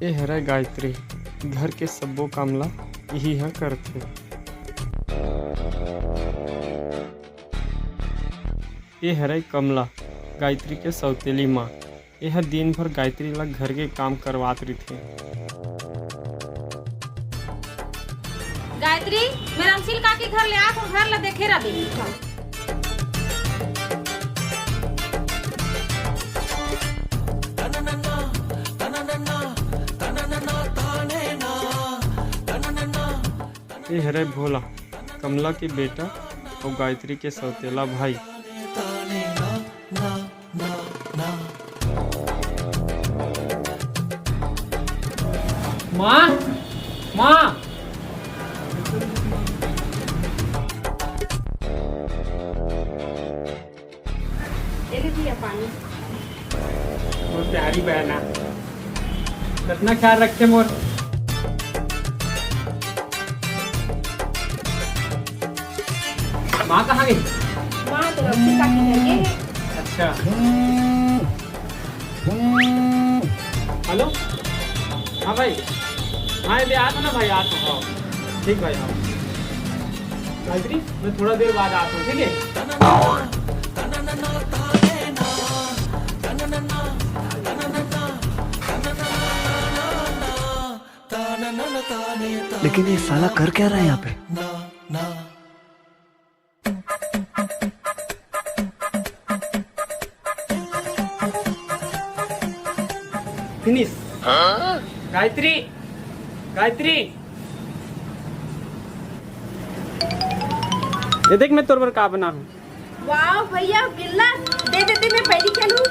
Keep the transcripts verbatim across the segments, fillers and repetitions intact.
ए हरय गायत्री, घर के सब्बो काम ला इही ह करथे। ए हरय कमला, गायत्री के सौतेली माँ। एह दिन भर गायत्री ला घर के काम करवात रहिथे। गायत्री, मैं रामशील काकी घर ले आत हूँ, घर ला देखे रह दे। ए हरय भोला, कमला के बेटा अउ गायत्री के सौतेला भाई। माँ, माँ। ये ले भैया पानी। मोर प्यारी बहना, कतना ख्याल रखे मोर। माँ कहाँ गई? माँ तो रमसी काकी घर गे हे। अच्छा। हेलो, हाँ भाई, हाँ, ये आ तो ना भाई, आ तो, हाँ, ठीक भाई, हाँ। गायत्री, मैं थोड़ा देर बाद आता हूँ, ठीक है? लेकिन ये साला कर क्या रहा है यहाँ पे? फिनिश। गायत्री, गायत्री, ये देख, मैं तोर बर का बना हूँ। वाह भैया, बिल्ला दे देते, मैं पहली खेलूं।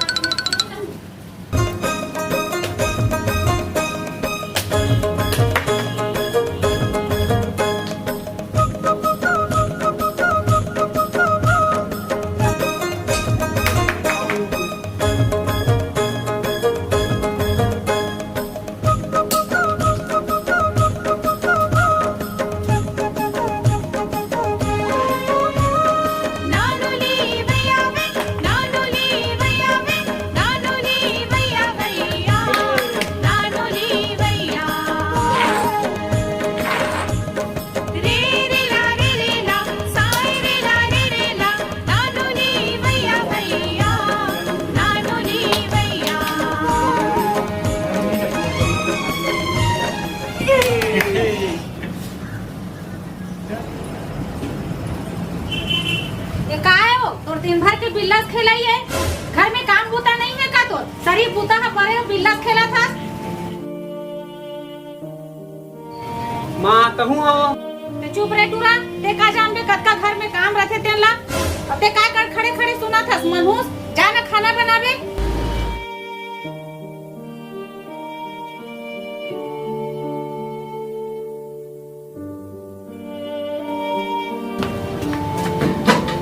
ये का हे वो? तोर दिन भर के बिल्लास खेलई हे। घर में काम बूता नहीं हे का तोर? सरीर बूता ह परे हो, बिल्लास खेलत हस। माँ, तहूँ आव। ते चुप रे टूरा, ते का जानबे कतका घर में काम रथे तेन ला? अब ते का कर खड़े खड़े सुनत हस मनहूस? जा ना खाना बनाबे।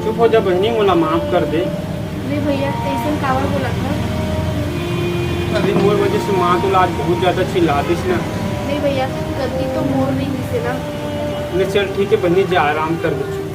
चुप हो जा बहिनी, मोला माफ कर दे। नहीं भैया, तैसन काबर बोलत हस? अरे मोर वजह से माँ तो आज बहुत ज्यादा चिल्ला दिस ना। नहीं भैया, गलती तो मोर नहीं से ना। ले चल ठीक है बहिनी, जा आराम कर दे चुपचाप।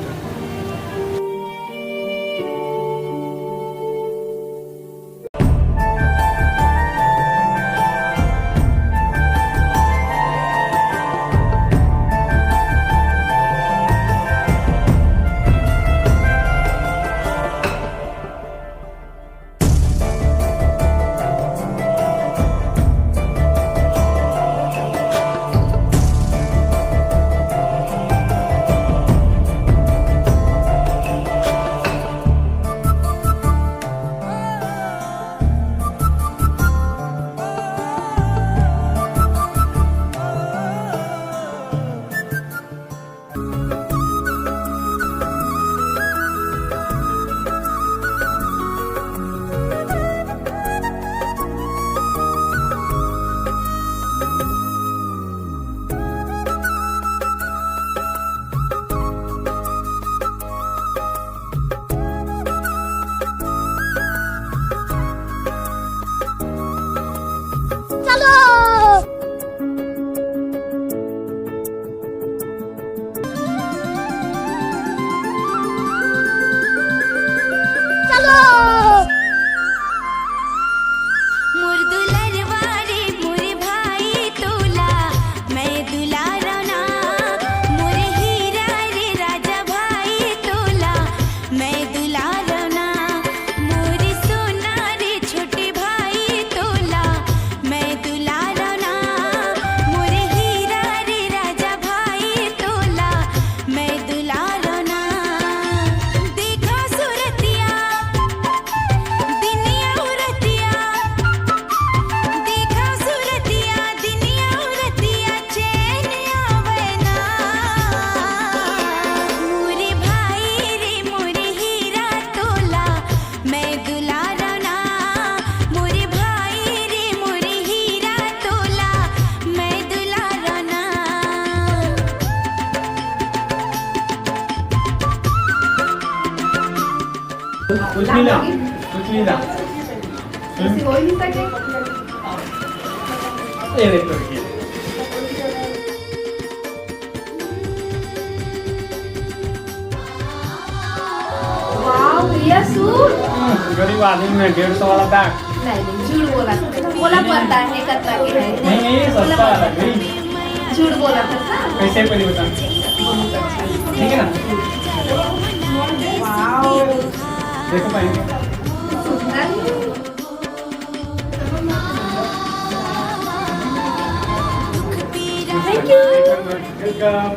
चलो। चलो। मोर दुलरवा रे, मोर भाई कुछ नहीं ना, कुछ नहीं ना। ऐसे हो ही नहीं सके। ये देखो, ये। वाओ, भैया सूट। हम्म, गरीब आदमी में डेढ़ सौ वाला बैग। नहीं, नहीं, झूठ बोला। बोला पड़ता है, कतरा के है। नहीं, नहीं, ये बोला सस्ता वाला पड़ता है। झूठ बोला था ना। कैसे पहले बता। ठीक है ना? वाओ। देखो भाई। सुंदर। Thank you। Welcome।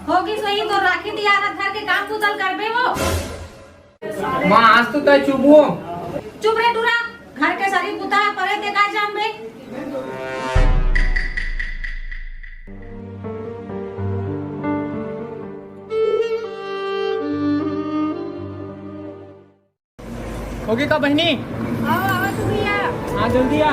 होगी सही तो राखी तिहार घर के काम कुतल करबे वो। माँ, आज तो तय चुप हो। चुप रे टूरा, घर के सारी बुता परे ते का जानबे। होगे का बहिनी? आओ, आओ तू भैया। हाँ, जल्दी आ।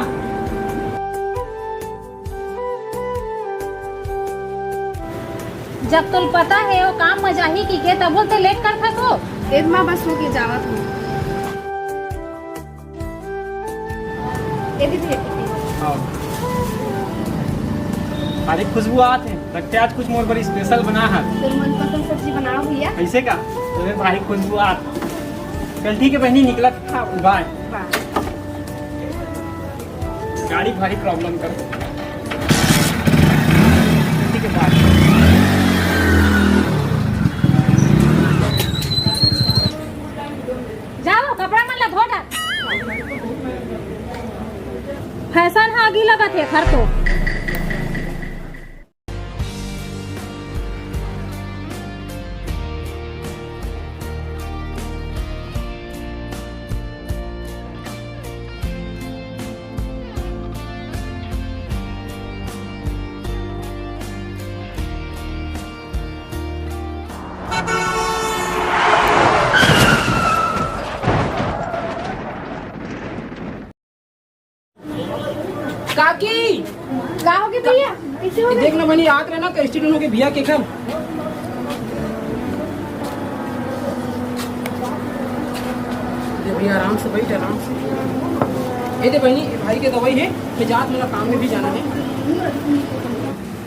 जब तोल पता है वो काम म जाही की के, तब बोलते लेट कर थको। एद माँ बस होके जावत हूँ। ये भी भेज दीजिए। हाँ। अरे खुशबू आत है, लगते आज कुछ मोर बर स्पेशल बना है। तो मनपसंद सब्जी बनाओ भैया। ऐसे का? तुम्हें भाई खुशबू आत। चल ठीक है बहनी, निकलत। हाँ। बाय। बाय। गाड़ी भारी प्रॉब्लम कर। ठीक है, बाय। जाओ, कपड़ा मन ला धो डाल। फैशन ह आगी लगत हे, खर तो। काकी, का होगे भैया? कैसे हो ये गए? देख ना बहनी, आत रहे ना तो एक्सीडेंट होके भैया के घर। दे भैया, आराम से बैठ, आराम से। ये दे बहनी, भाई के दवाई है, मैं जात, मेरा काम में भी जाना है।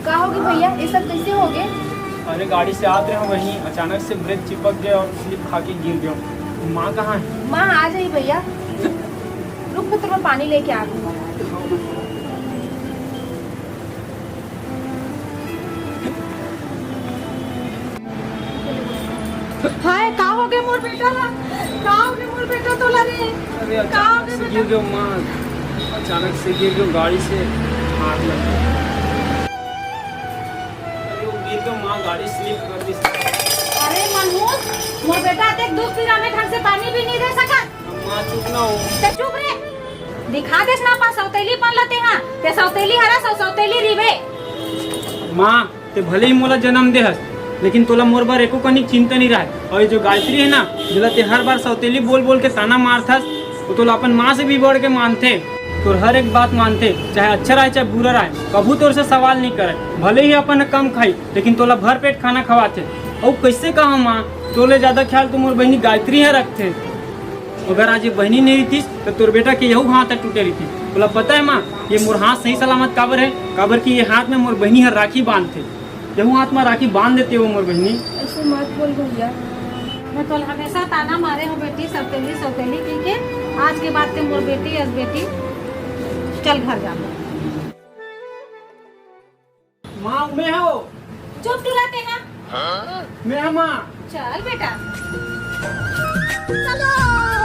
का होगे भैया, ये सब कैसे होगे? अरे गाड़ी से आत रहे हो बहनी, अचानक से ब्रेक चिपक गए और स्लिप खा के गिर गए। माँ कहाँ है? माँ आ जाई भैया। रुक, मैं तुम्हें पानी लेके आती हूँ। हाय, का होगे मोर बेटा ला? का होगे मोर बेटा तोला रे? अरे का अचानक होगे से बेटा? गिर गयो माँ, अचानक से गिर गयो गाड़ी से, हाथ लग गया। अरे वो गिर गयो माँ, गाड़ी स्लिप कर दी। अरे मनहूस, मोर बेटा अतेक दुख पीरा में ढंग से पानी भी नहीं दे सकत। माँ चुप ना हो। ते चुप रे। दिखा देस ना अपन सौतेलीपन ला तेहा। ते सौतेली हरस अउ सौतेली रिबे। माँ, ते भले ही मोला जन्म दे हस, लेकिन तोला मोर बर एको कनिक चिंता नहीं रहे। और ये जो गायत्री है ना, जेला ते हर बार सौतेली बोल बोल के ताना मारथस, वो तोला अपन माँ से भी बढ़ के मानथे। तोर हर एक बात मानथे, चाहे अच्छा रहे चाहे बुरा रहे, कभू तोर से सवाल नहीं करे। भले ही अपन कम खाई, लेकिन तोला भर पेट खाना खवाथे। अउ कैसे कहा माँ, तोले ज्यादा ख्याल तो मोर बहिनी गायत्री ह रखथे। अगर आज ये बहिनी नहीं रहितिस, तो तोर बेटा के यहू हाथ ह टूटे रहितिस। तोला पता है माँ, ये मोर हाथ सही सलामत काबर है? काबर कि ये हाथ में मोर बहिनी हर राखी बांधथे। यहू हाथ में राखी बांध देते वो मोर बहिनी। ऐसे मत बोल भैया। मैं तोला हमेशा ताना मारे हो बेटी, सौतेली सौतेली कह के। आज के बाद ते मोर बेटी अस बेटी। चल घर जा। माँ, मैं हो। चुप टूरा तेहा। मैं हा माँ। चल बेटा। चलो।